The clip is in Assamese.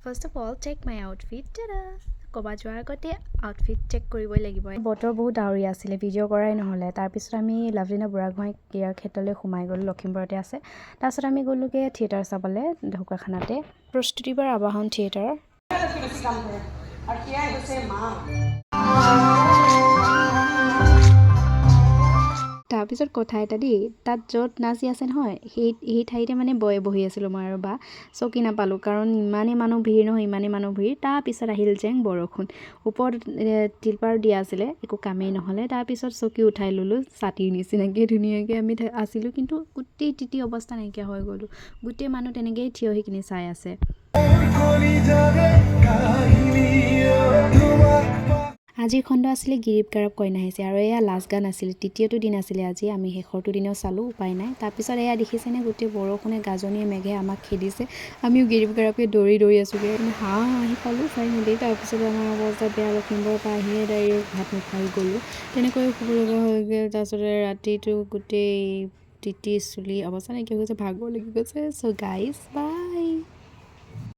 First of all, check my outfit. ক'ৰবাত যোৱাৰ আগতে আউটফিট চেক কৰিবই লাগিব। বতৰ বহুত ডাৱৰীয়া আছিলে, ভিডিঅ' কৰাই নহ'লে। তাৰপিছত আমি লাভলীনা বুঢ়াগোহাঁই ক্ৰীড়া ক্ষেত্ৰলৈ সোমাই গ'লোঁ, লখিমপুৰতে আছে। তাৰপিছত আমি গ'লোগৈ থিয়েটাৰ চাবলৈ ঢকুৱাখানাতে, প্ৰস্তুতিবাৰ আৱাহন থিয়েটাৰ। বেছি কাম কৰে আৰু সেয়াই হৈছে মা। তাৰপিছত কথা এটা দেই, তাত য'ত নাচি আছে নহয়, সেই ঠাইতে মানে বয় বহি আছিলোঁ মই আৰু বা। চকী নাপালোঁ, কাৰণ ইমানেই মানুহ ভিৰ নহয়, ইমানেই মানুহ ভিৰ। তাৰপিছত আহিল জেং বৰষুণ। ওপৰত তিলপাৰ দিয়া আছিলে, একো কামেই নহ'লে। তাৰপিছত চকী উঠাই ল'লোঁ ছাতিৰ নিচিনাকৈ। ধুনীয়াকৈ আমি আছিলোঁ, কিন্তু গোটেই তিতি অৱস্থা নাইকিয়া হৈ গ'লোঁ। গোটেই মানুহ তেনেকেই থিয় হৈ কিনি চাই আছে। কলিজাৰে কাহিনী তোমাক। আজিৰ খণ্ড আছিলে গিৰিপ গাৰপ কইনা আহিছে আৰু এয়া লাষ্ট গান আছিলে। তৃতীয়টো দিন আছিলে আজি, আমি শেষৰটো দিনাও চালোঁ, উপায় নাই। তাৰপিছত এয়া দেখিছেনে, গোটেই বৰষুণে গাজনিয়ে মেঘে আমাক খেদিছে। আমিও গিৰিপ গাৰপকৈ দৌৰি দৌৰি আছোঁগৈ। হাঁহ আহি পালোঁ ফাইনেলি। তাৰপিছত আমাৰ অৱস্থা বেয়া। লখিমপুৰৰ পৰা আহিয়ে ডাইৰেক্ট ভাত নোখোৱাই গ'লোঁ, তেনেকৈ শুব লগা হৈ গ'ল। তাৰপিছতে ৰাতিটো গোটেই তিতি চুলি অৱস্থা নাইকিয়া হৈ গৈছে, ভাগৰ লাগি গৈছে। চ' গাইজ, বাই।